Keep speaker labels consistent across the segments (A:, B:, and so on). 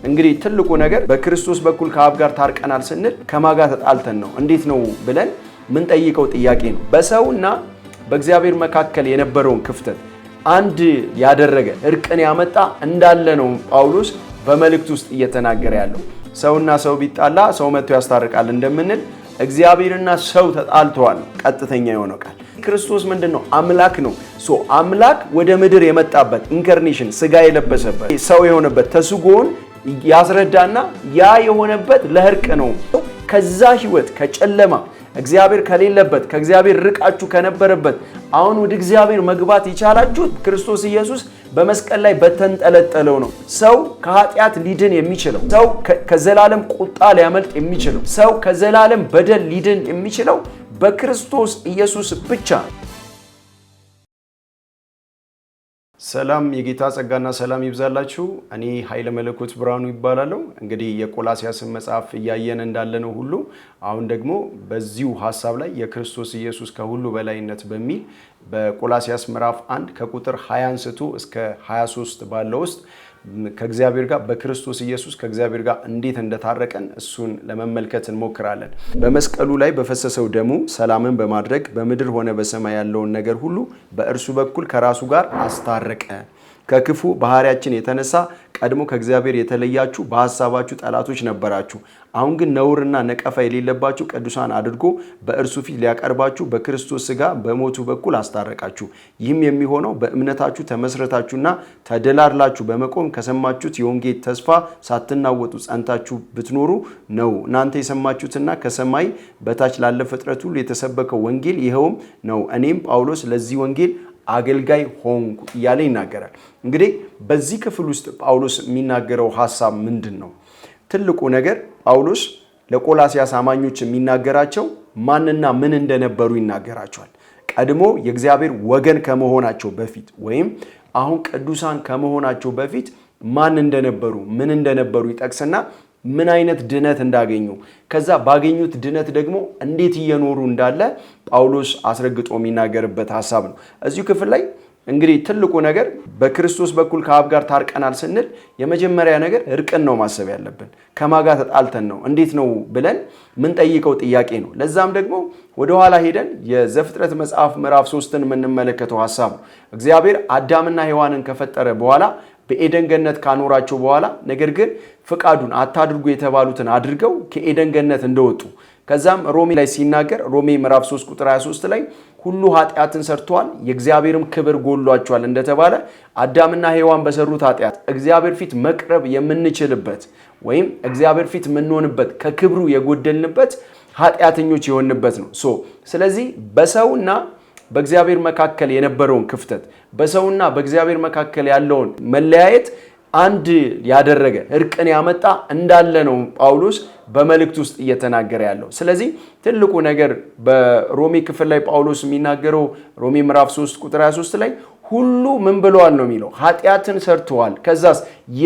A: እንግዲህ ትልቁ ነገር በክርስቶስ በኩል ከአብ ጋር ታርቀናል ስንል ከማን ጋር ተጣልተን ነው፣ እንዴት ነው ብለን ምንጠይቀው ጥያቄ ነው። በሰውና በእግዚአብሔር መካከል የነበረውን ክፍተት አንድ ያደረገ፣ እርቅን ያመጣ እንዳለ ነው ጳውሎስ በመልእክት ውስጥ እየተናገረ ያለው። ሰውና ሰው ቢጣላ ሰው መጥቶ ያስታርቃል እንደምንል እግዚአብሔርና ሰው ተጣልተዋል። ቀጥተኛ የሆነው ቃል ክርስቶስ ምንድን ነው? አምላክ ነው። So አምላክ ወደ ምድር የመጣበት incarnation፣ ስጋ የለበሰበት፣ ሰው የሆነበት፣ ተስጎን ያስረዳና ያ የሆነበት ለእርቅ ነው። ከዛ ህይወት፣ ከጨለማ፣ እግዚአብሔር ከሌለበት፣ ከእግዚአብሔር ርቃችሁ ከነበረበት አሁን ወደ እግዚአብሔር መግባት የቻላችሁት ክርስቶስ ኢየሱስ በመስቀል ላይ በተንጠለጠለው ነው። ሰው ከኃጢአት ሊድን የሚችለው፣ ሰው ከዘላለም ቁጣ ሊያመልጥ የሚችለው፣ ሰው ከዘላለም በደል ሊድን የሚችለው በክርስቶስ ኢየሱስ ብቻ ነው። ሰላም፣ የጌታ ጸጋና ሰላም ይብዛላችሁ። እኔ ኃይለ መለኮት ብርሃኑ ይባላለሁ። እንግዲህ የቆላስያስን መጽሐፍ እያየን እንዳለነው ሁሉ አሁን ደግሞ በዚሁ ሀሳብ ላይ የክርስቶስ ኢየሱስ ከሁሉ በላይነት በሚል በቆላስያስ ምዕራፍ 1 ከቁጥር 20 አንስቶ እስከ 23 ባለው ውስጥ ከእግዚአብሔር ጋር፣ በክርስቶስ ኢየሱስ ከእግዚአብሔር ጋር እንዴት እንደታረቀን እሱን ለመመልከት እንሞክራለን። በመስቀሉ ላይ በፈሰሰው ደሙ ሰላምን በማድረግ በምድር ሆነ በሰማይ ያለውን ነገር ሁሉ በእርሱ በኩል ከራሱ ጋር አስታረቀ። ከክፉ ባህሪያችን የተነሳ ቀድሞ ከእግዚአብሔር የተለያችሁ፣ በሀሳባችሁ ጠላቶች ነበራችሁ። አሁን ግን ነውርና ነቀፋ የሌለባችሁ ቅዱሳን አድርጎ በእርሱ ፊት ሊያቀርባችሁ በክርስቶስ ሥጋ በሞቱ በኩል አስታረቃችሁ። ይህም የሚሆነው በእምነታችሁ ተመስረታችሁና ተደላድላችሁ በመቆም ከሰማችሁት የወንጌል ተስፋ ሳትናወጡ ጸንታችሁ ብትኖሩ ነው። እናንተ የሰማችሁትና ከሰማይ በታች ላለ ፍጥረት ሁሉ የተሰበከው ወንጌል ይኸውም ነው። እኔም ጳውሎስ ለዚህ ወንጌል አገልጋይ ሆንኩ እያለ ይናገራል። እንግዲህ በዚህ ክፍል ውስጥ ጳውሎስ የሚናገረው ሀሳብ ምንድን ነው? ትልቁ ነገር ጳውሎስ ለቆላስያስ አማኞች የሚናገራቸው ማንና ምን እንደነበሩ ይናገራቸዋል። ቀድሞ የእግዚአብሔር ወገን ከመሆናቸው በፊት ወይም አሁን ቅዱሳን ከመሆናቸው በፊት ማን እንደነበሩ፣ ምን እንደነበሩ ይጠቅስና ምን አይነት ድነት እንዳገኙ፣ ከዛ ባገኙት ድነት ደግሞ እንዴት እየኖሩ እንዳለ ጳውሎስ አስረግጦ የሚናገርበት ሀሳብ ነው። እዚሁ ክፍል ላይ እንግዲህ ትልቁ ነገር በክርስቶስ በኩል ከአብ ጋር ታርቀናል ስንል የመጀመሪያ ነገር እርቅን ነው ማሰብ ያለብን። ከማን ጋር ተጣልተን ነው፣ እንዴት ነው ብለን ምንጠይቀው ጥያቄ ነው። ለዛም ደግሞ ወደኋላ ሄደን የዘፍጥረት መጽሐፍ ምዕራፍ 3ን የምንመለከተው ሀሳብ ነው። እግዚአብሔር አዳምና ሔዋንን ከፈጠረ በኋላ፣ በኤደን ገነት ካኖራቸው በኋላ፣ ነገር ግን ፍቃዱን አታድርጉ የተባሉትን አድርገው ከኤደን ገነት እንደወጡ፣ ከዛም ሮሜ ላይ ሲናገር ሮሜ ምዕራፍ 3 ቁጥር 23 ላይ ሁሉ ኃጢአትን ሰርተዋል፣ የእግዚአብሔርም ክብር ጎሏቸዋል እንደተባለ፣ አዳምና ሔዋን በሰሩት ኃጢአት እግዚአብሔር ፊት መቅረብ የምንችልበት ወይም እግዚአብሔር ፊት የምንሆንበት ከክብሩ የጎደልንበት፣ ኃጢአተኞች የሆንበት ነው። So ስለዚህ በሰውና በእግዚአብሔር መካከል የነበረውን ክፍተት፣ በሰውና በእግዚአብሔር መካከል ያለውን መለያየት አንድ ያደረገ፣ እርቅን ያመጣ እንዳለ ነው ጳውሎስ በመልእክት ውስጥ እየተናገረ ያለው። ስለዚህ ትልቁ ነገር በሮሜ ክፍል ላይ ጳውሎስ የሚናገረው ሮሜ ምዕራፍ 3 ቁጥር 23 ላይ ሁሉ ምን ብለዋል ነው የሚለው? ኃጢአትን ሰርተዋል፣ ከዛስ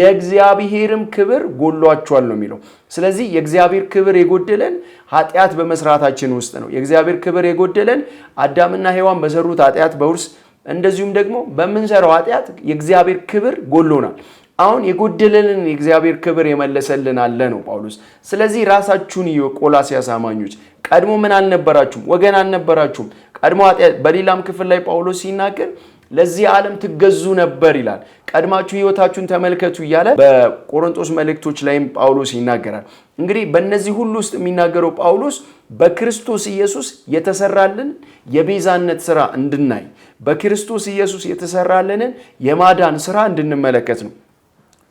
A: የእግዚአብሔርም ክብር ጎሏቸዋል ነው የሚለው። ስለዚህ የእግዚአብሔር ክብር የጎደለን ኃጢአት በመስራታችን ውስጥ ነው። የእግዚአብሔር ክብር የጎደለን አዳምና ሔዋን በሰሩት ኃጢአት በውርስ፣ እንደዚሁም ደግሞ በምንሰራው ኃጢአት የእግዚአብሔር ክብር ጎሎናል። አሁን የጎደለንን የእግዚአብሔር ክብር የመለሰልን አለ ነው ጳውሎስ። ስለዚህ ራሳችሁን እዩ ቆላስያስ አማኞች፣ ቀድሞ ምን አልነበራችሁም? ወገን አልነበራችሁም። ቀድሞ በሌላም ክፍል ላይ ጳውሎስ ሲናገር ለዚህ ዓለም ትገዙ ነበር ይላል። ቀድማችሁ ሕይወታችሁን ተመልከቱ እያለ በቆሮንቶስ መልእክቶች ላይም ጳውሎስ ይናገራል። እንግዲህ በእነዚህ ሁሉ ውስጥ የሚናገረው ጳውሎስ በክርስቶስ ኢየሱስ የተሰራልን የቤዛነት ስራ እንድናይ፣ በክርስቶስ ኢየሱስ የተሰራልንን የማዳን ስራ እንድንመለከት ነው።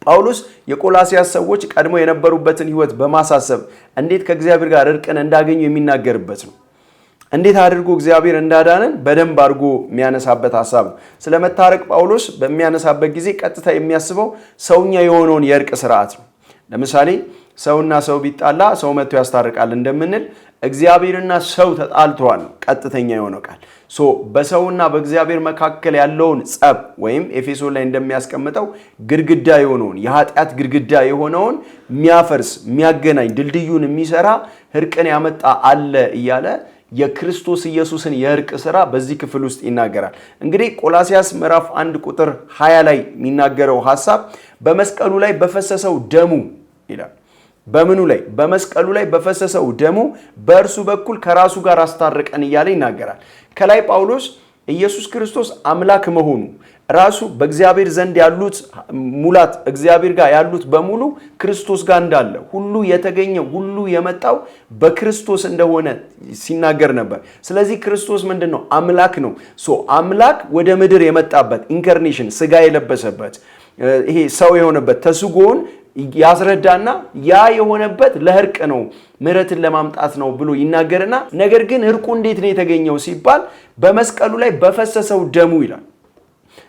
A: ጳውሎስ የቆላስያስ ሰዎች ቀድሞ የነበሩበትን ሕይወት በማሳሰብ እንዴት ከእግዚአብሔር ጋር እርቅን እንዳገኙ የሚናገርበት ነው። እንዴት አድርጎ እግዚአብሔር እንዳዳነን በደንብ አድርጎ የሚያነሳበት ሀሳብ ነው። ስለ መታረቅ ጳውሎስ በሚያነሳበት ጊዜ ቀጥታ የሚያስበው ሰውኛ የሆነውን የእርቅ ስርዓት ነው። ለምሳሌ ሰውና ሰው ቢጣላ ሰው መጥቶ ያስታርቃል እንደምንል እግዚአብሔርና ሰው ተጣልተዋል ነው ቀጥተኛ የሆነው ቃል። So በሰውና በእግዚአብሔር መካከል ያለውን ጸብ ወይም ኤፌሶን ላይ እንደሚያስቀምጠው ግድግዳ የሆነውን፣ የኃጢአት ግድግዳ የሆነውን የሚያፈርስ፣ የሚያገናኝ፣ ድልድዩን የሚሰራ፣ እርቅን ያመጣ አለ እያለ የክርስቶስ ኢየሱስን የእርቅ ስራ በዚህ ክፍል ውስጥ ይናገራል። እንግዲህ ቆላስያስ ምዕራፍ 1 ቁጥር 20 ላይ የሚናገረው ሐሳብ በመስቀሉ ላይ በፈሰሰው ደሙ ይላል። በምኑ ላይ? በመስቀሉ ላይ በፈሰሰው ደሙ በእርሱ በኩል ከራሱ ጋር አስታረቀን እያለ ይናገራል። ከላይ ጳውሎስ ኢየሱስ ክርስቶስ አምላክ መሆኑ፣ ራሱ በእግዚአብሔር ዘንድ ያሉት ሙላት፣ እግዚአብሔር ጋር ያሉት በሙሉ ክርስቶስ ጋር እንዳለ፣ ሁሉ የተገኘ፣ ሁሉ የመጣው በክርስቶስ እንደሆነ ሲናገር ነበር። ስለዚህ ክርስቶስ ምንድን ነው? አምላክ ነው። So አምላክ ወደ ምድር የመጣበት incarnation፣ ስጋ የለበሰበት፣ ይሄ ሰው የሆነበት ተስጎውን ያስረዳና ያ የሆነበት ለእርቅ ነው፣ ምሕረትን ለማምጣት ነው ብሎ ይናገርና ነገር ግን እርቁ እንዴት ነው የተገኘው ሲባል በመስቀሉ ላይ በፈሰሰው ደሙ ይላል።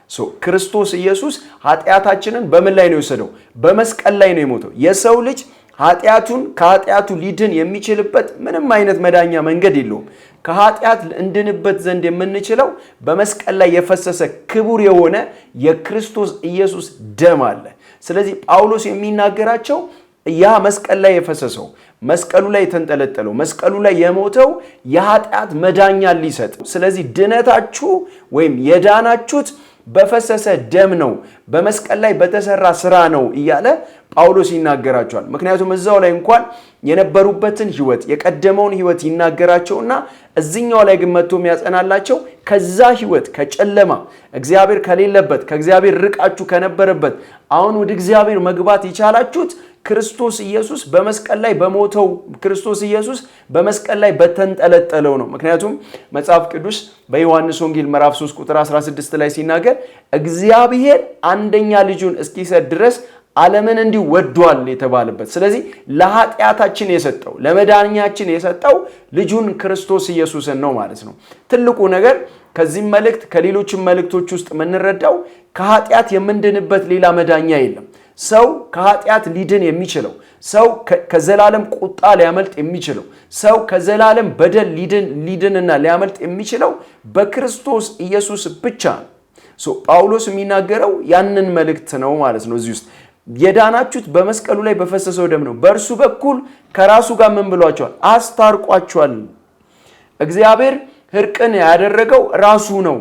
A: So ክርስቶስ ኢየሱስ ኃጢአታችንን በምን ላይ ነው የወሰደው? በመስቀል ላይ ነው የሞተው። የሰው ልጅ ኃጢአቱን ከኃጢአቱ ሊድን የሚችልበት ምንም አይነት መዳኛ መንገድ የለውም። ከኃጢአት እንድንበት ዘንድ የምንችለው በመስቀል ላይ የፈሰሰ ክቡር የሆነ የክርስቶስ ኢየሱስ ደም አለ። ስለዚህ ጳውሎስ የሚናገራቸው ያ መስቀል ላይ የፈሰሰው፣ መስቀሉ ላይ የተንጠለጠለው፣ መስቀሉ ላይ የሞተው የኃጢአት መዳኛ ሊሰጥ፣ ስለዚህ ድነታችሁ ወይም የዳናችሁት በፈሰሰ ደም ነው፣ በመስቀል ላይ በተሰራ ስራ ነው እያለ ጳውሎስ ይናገራቸዋል። ምክንያቱም እዛው ላይ እንኳን የነበሩበትን ህይወት፣ የቀደመውን ህይወት ይናገራቸውና እዚኛው ላይ ግን መጥቶ የሚያጸናላቸው ከዛ ህይወት፣ ከጨለማ፣ እግዚአብሔር ከሌለበት፣ ከእግዚአብሔር ርቃችሁ ከነበረበት አሁን ወደ እግዚአብሔር መግባት የቻላችሁት ክርስቶስ ኢየሱስ በመስቀል ላይ በሞተው፣ ክርስቶስ ኢየሱስ በመስቀል ላይ በተንጠለጠለው ነው። ምክንያቱም መጽሐፍ ቅዱስ በዮሐንስ ወንጌል ምዕራፍ 3 ቁጥር 16 ላይ ሲናገር እግዚአብሔር አንደኛ ልጁን እስኪሰጥ ድረስ ዓለምን እንዲሁ ወዷል የተባለበት። ስለዚህ ለኃጢአታችን የሰጠው፣ ለመዳኛችን የሰጠው ልጁን ክርስቶስ ኢየሱስን ነው ማለት ነው። ትልቁ ነገር ከዚህም መልእክት ከሌሎችም መልእክቶች ውስጥ የምንረዳው ከኃጢአት የምንድንበት ሌላ መዳኛ የለም። ሰው ከኃጢአት ሊድን የሚችለው፣ ሰው ከዘላለም ቁጣ ሊያመልጥ የሚችለው፣ ሰው ከዘላለም በደል ሊድንና ሊያመልጥ የሚችለው በክርስቶስ ኢየሱስ ብቻ ነው። ጳውሎስ የሚናገረው ያንን መልእክት ነው ማለት ነው። እዚህ ውስጥ የዳናችሁት በመስቀሉ ላይ በፈሰሰው ደም ነው። በእርሱ በኩል ከራሱ ጋር ምን ብሏቸዋል? አስታርቋቸዋል። እግዚአብሔር እርቅን ያደረገው ራሱ ነው።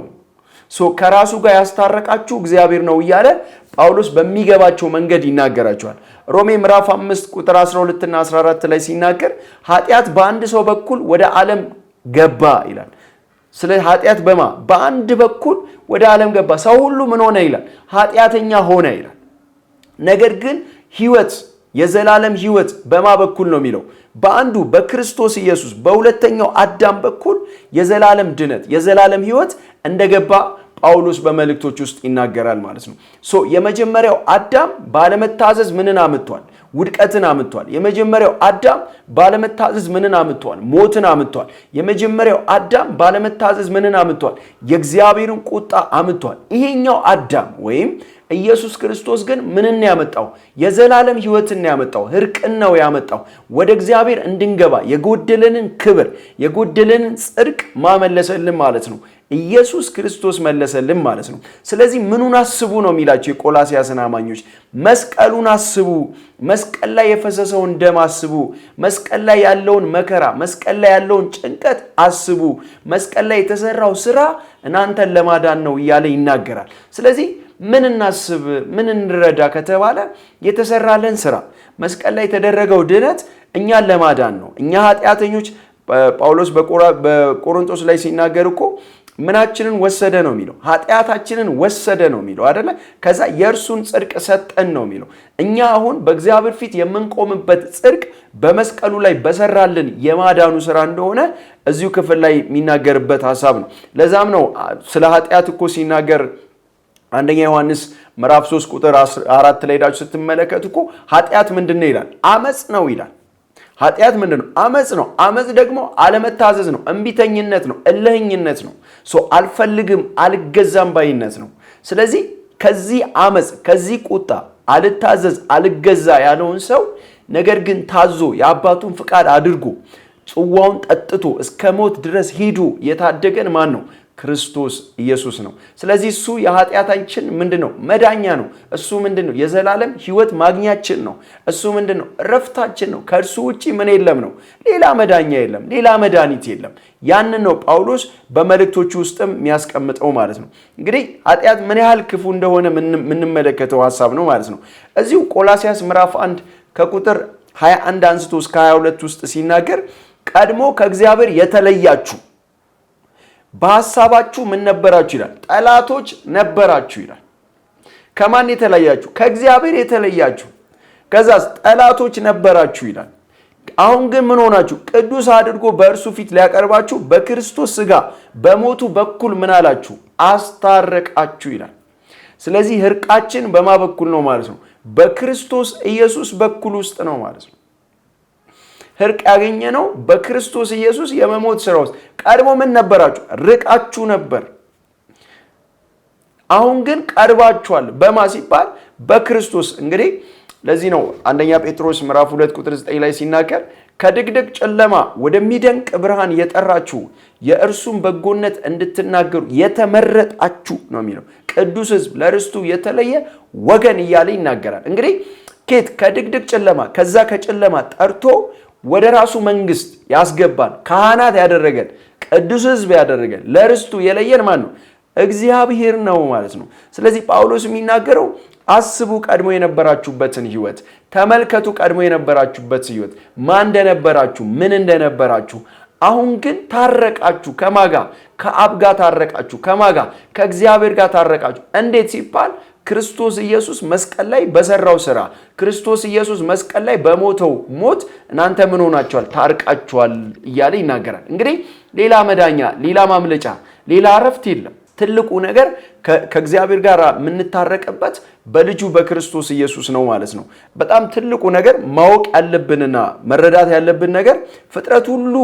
A: ከራሱ ጋር ያስታረቃችሁ እግዚአብሔር ነው እያለ ጳውሎስ በሚገባቸው መንገድ ይናገራቸዋል። ሮሜ ምዕራፍ 5 ቁጥር 12 እና 14 ላይ ሲናገር ኃጢአት በአንድ ሰው በኩል ወደ ዓለም ገባ ይላል። ስለ ኃጢአት በአንድ በኩል ወደ ዓለም ገባ። ሰው ሁሉ ምን ሆነ ይላል? ኃጢአተኛ ሆነ ይላል። ነገር ግን ህይወት፣ የዘላለም ህይወት በማ በኩል ነው የሚለው? በአንዱ በክርስቶስ ኢየሱስ በሁለተኛው አዳም በኩል የዘላለም ድነት፣ የዘላለም ህይወት እንደገባ ጳውሎስ በመልእክቶች ውስጥ ይናገራል ማለት ነው። So የመጀመሪያው አዳም ባለመታዘዝ ምንን አምጥቷል? ውድቀትን አምጥቷል። የመጀመሪያው አዳም ባለመታዘዝ ምንን አምጥቷል? ሞትን አምጥቷል። የመጀመሪያው አዳም ባለመታዘዝ ምንን አምጥቷል? የእግዚአብሔርን ቁጣ አምጥቷል። ይሄኛው አዳም ወይም ኢየሱስ ክርስቶስ ግን ምንን ያመጣው? የዘላለም ህይወትን ያመጣው፣ እርቅን ነው ያመጣው። ወደ እግዚአብሔር እንድንገባ የጎደለንን ክብር፣ የጎደለንን ጽድቅ ማመለሰልን ማለት ነው። ኢየሱስ ክርስቶስ መለሰልን ማለት ነው። ስለዚህ ምኑን አስቡ ነው የሚላቸው የቆላስያስን አማኞች? መስቀሉን አስቡ፣ መስቀል ላይ የፈሰሰውን ደም አስቡ፣ መስቀል ላይ ያለውን መከራ፣ መስቀል ላይ ያለውን ጭንቀት አስቡ፣ መስቀል ላይ የተሰራው ስራ እናንተን ለማዳን ነው እያለ ይናገራል። ስለዚህ ምን እናስብ፣ ምን እንረዳ ከተባለ የተሰራለን ስራ፣ መስቀል ላይ የተደረገው ድነት እኛን ለማዳን ነው። እኛ ኃጢአተኞች፣ ጳውሎስ በቆሮንቶስ ላይ ሲናገር እኮ ምናችንን ወሰደ ነው የሚለው? ኃጢአታችንን ወሰደ ነው የሚለው አይደለ? ከዛ የእርሱን ጽድቅ ሰጠን ነው የሚለው። እኛ አሁን በእግዚአብሔር ፊት የምንቆምበት ጽድቅ በመስቀሉ ላይ በሰራልን የማዳኑ ስራ እንደሆነ እዚሁ ክፍል ላይ የሚናገርበት ሀሳብ ነው። ለዛም ነው ስለ ኃጢአት እኮ ሲናገር አንደኛ ዮሐንስ ምዕራፍ 3 ቁጥር 4 ላይ ሄዳችሁ ስትመለከቱ እኮ ኃጢአት ምንድን ነው ይላል? አመፅ ነው ይላል። ኃጢአት ምንድን ነው? አመፅ ነው። አመፅ ደግሞ አለመታዘዝ ነው፣ እምቢተኝነት ነው፣ እልህኝነት ነው። So አልፈልግም፣ አልገዛም ባይነት ነው። ስለዚህ ከዚህ አመፅ፣ ከዚህ ቁጣ፣ አልታዘዝ፣ አልገዛ ያለውን ሰው ነገር ግን ታዞ የአባቱን ፍቃድ አድርጎ ጽዋውን ጠጥቶ እስከ ሞት ድረስ ሂዶ የታደገን ማን ነው? ክርስቶስ ኢየሱስ ነው። ስለዚህ እሱ የኃጢአታችን ምንድን ነው? መዳኛ ነው። እሱ ምንድን ነው? የዘላለም ሕይወት ማግኛችን ነው። እሱ ምንድን ነው? እረፍታችን ነው። ከእርሱ ውጭ ምን የለም ነው? ሌላ መዳኛ የለም። ሌላ መድኃኒት የለም። ያንን ነው ጳውሎስ በመልእክቶቹ ውስጥም የሚያስቀምጠው ማለት ነው። እንግዲህ ኃጢአት ምን ያህል ክፉ እንደሆነ የምንመለከተው ሀሳብ ነው ማለት ነው። እዚሁ ቆላስያስ ምዕራፍ 1 ከቁጥር 21 አንስቶ እስከ 22 ውስጥ ሲናገር ቀድሞ ከእግዚአብሔር የተለያችሁ በሐሳባችሁ ምን ነበራችሁ ይላል? ጠላቶች ነበራችሁ ይላል። ከማን የተለያችሁ? ከእግዚአብሔር የተለያችሁ። ከዛስ ጠላቶች ነበራችሁ ይላል። አሁን ግን ምን ሆናችሁ? ቅዱስ አድርጎ በእርሱ ፊት ሊያቀርባችሁ በክርስቶስ ሥጋ በሞቱ በኩል ምን አላችሁ? አስታረቃችሁ ይላል። ስለዚህ እርቃችን በማ በኩል ነው ማለት ነው? በክርስቶስ ኢየሱስ በኩል ውስጥ ነው ማለት ነው። እርቅ ያገኘነው በክርስቶስ ኢየሱስ የመሞት ስራ ውስጥ። ቀድሞ ምን ነበራችሁ? ርቃችሁ ነበር። አሁን ግን ቀርባችኋል። በማ ሲባል በክርስቶስ። እንግዲህ ለዚህ ነው አንደኛ ጴጥሮስ ምዕራፍ 2 ቁጥር 9 ላይ ሲናገር ከድቅድቅ ጨለማ ወደሚደንቅ ብርሃን የጠራችሁ የእርሱን በጎነት እንድትናገሩ የተመረጣችሁ ነው የሚለው። ቅዱስ ሕዝብ ለርስቱ የተለየ ወገን እያለ ይናገራል። እንግዲህ ኬት ከድቅድቅ ጨለማ ከዛ ከጨለማ ጠርቶ ወደ ራሱ መንግስት ያስገባን፣ ካህናት ያደረገን፣ ቅዱስ ሕዝብ ያደረገን፣ ለርስቱ የለየን ማን ነው? እግዚአብሔር ነው ማለት ነው። ስለዚህ ጳውሎስ የሚናገረው አስቡ ቀድሞ የነበራችሁበትን ሕይወት፣ ተመልከቱ ቀድሞ የነበራችሁበት ሕይወት ማን እንደነበራችሁ፣ ምን እንደነበራችሁ። አሁን ግን ታረቃችሁ። ከማጋ? ከአብ ጋር ታረቃችሁ። ከማጋ? ከእግዚአብሔር ጋር ታረቃችሁ። እንዴት ሲባል ክርስቶስ ኢየሱስ መስቀል ላይ በሰራው ስራ፣ ክርስቶስ ኢየሱስ መስቀል ላይ በሞተው ሞት እናንተ ምን ሆናችኋል? ታርቃችኋል እያለ ይናገራል። እንግዲህ ሌላ መዳኛ፣ ሌላ ማምለጫ፣ ሌላ እረፍት የለም። ትልቁ ነገር ከእግዚአብሔር ጋር የምንታረቅበት በልጁ በክርስቶስ ኢየሱስ ነው ማለት ነው። በጣም ትልቁ ነገር ማወቅ ያለብንና መረዳት ያለብን ነገር ፍጥረት ሁሉ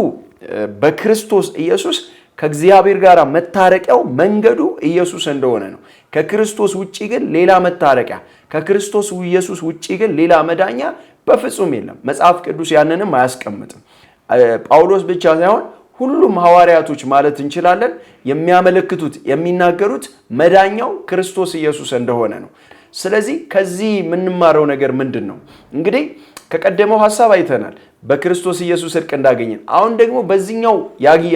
A: በክርስቶስ ኢየሱስ ከእግዚአብሔር ጋር መታረቂያው መንገዱ ኢየሱስ እንደሆነ ነው። ከክርስቶስ ውጪ ግን ሌላ መታረቂያ፣ ከክርስቶስ ኢየሱስ ውጪ ግን ሌላ መዳኛ በፍጹም የለም። መጽሐፍ ቅዱስ ያንንም አያስቀምጥም። ጳውሎስ ብቻ ሳይሆን ሁሉም ሐዋርያቶች ማለት እንችላለን የሚያመለክቱት፣ የሚናገሩት መዳኛው ክርስቶስ ኢየሱስ እንደሆነ ነው። ስለዚህ ከዚህ የምንማረው ነገር ምንድን ነው? እንግዲህ ከቀደመው ሐሳብ አይተናል በክርስቶስ ኢየሱስ እርቅ እንዳገኘን። አሁን ደግሞ በዚህኛው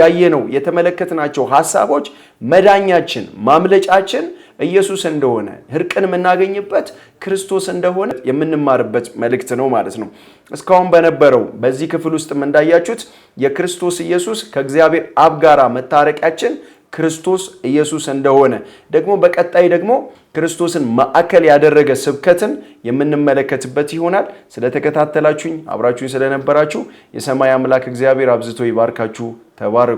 A: ያየነው የተመለከትናቸው ሐሳቦች መዳኛችን ማምለጫችን ኢየሱስ እንደሆነ፣ እርቅን የምናገኝበት ክርስቶስ እንደሆነ የምንማርበት መልእክት ነው ማለት ነው። እስካሁን በነበረው በዚህ ክፍል ውስጥም እንዳያችሁት የክርስቶስ ኢየሱስ ከእግዚአብሔር አብ ጋራ መታረቂያችን ክርስቶስ ኢየሱስ እንደሆነ፣ ደግሞ በቀጣይ ደግሞ ክርስቶስን ማዕከል ያደረገ ስብከትን የምንመለከትበት ይሆናል። ስለተከታተላችሁኝ፣ አብራችሁኝ ስለነበራችሁ የሰማይ አምላክ እግዚአብሔር አብዝቶ ይባርካችሁ። ተባረኩ።